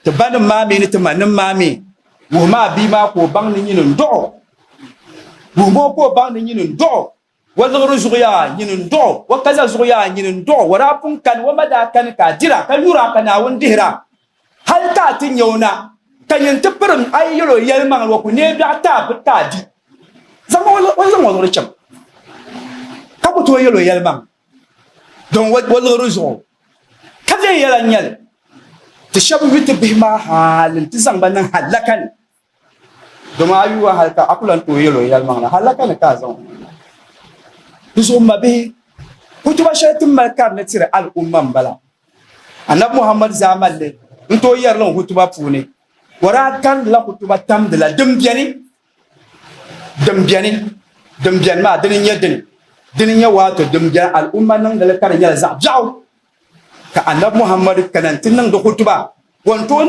Ti banim maa mi ni ti manim maa mi, wuhimi a bia maa ka o baŋ ni nyini n-dɔɣ o. Wuhimi o ka o baŋ ni nyini n-dɔɣ o. O liɣiri zuɣu yaa, nyini n-dɔɣ o. O kaza zuɣu yaa, nyini n-dɔɣ o. O daa pun kani, o ma daa kani ka a dira, ka nyura, ka Naawuni dihira. Hal ka a ti nya o na, ka nyin ti pirim a yi yɛl o yɛlimaŋli, o ku neei biɛɣu ti a ka a di. Zaŋm o zaŋ o liɣiri chaŋ, ka ku tooi yɛl o yɛlimaŋli don o liɣiri zuɣu. Ka viɛnyɛla n-nyɛ li, ti shɛba yu ti bihi maa hal nti zaŋ ba niŋ hallaka ni. Dama a yuwa hal ka a ku lan tooi yɛl o yɛlimaŋli, hallaka ni ka a zaŋ o niŋ. Di zuɣu m mabihi, hutuba shɛli ti ni mali kari ni tiri al'umma m-bala. Anabi Muhammad zaa mali li n-tooi yɛri li n hutuba puuni. O daa karindila hutuba tamdila din beni, din beni, din beni maa dini n-nyɛ dini, dini n-nyɛ waato din beni al'umma niŋdili ka di nyɛla zaɣ biɛɣu. Ka Anabi Muhammad kana nti niŋdi hutuba, o ni tooi niŋ.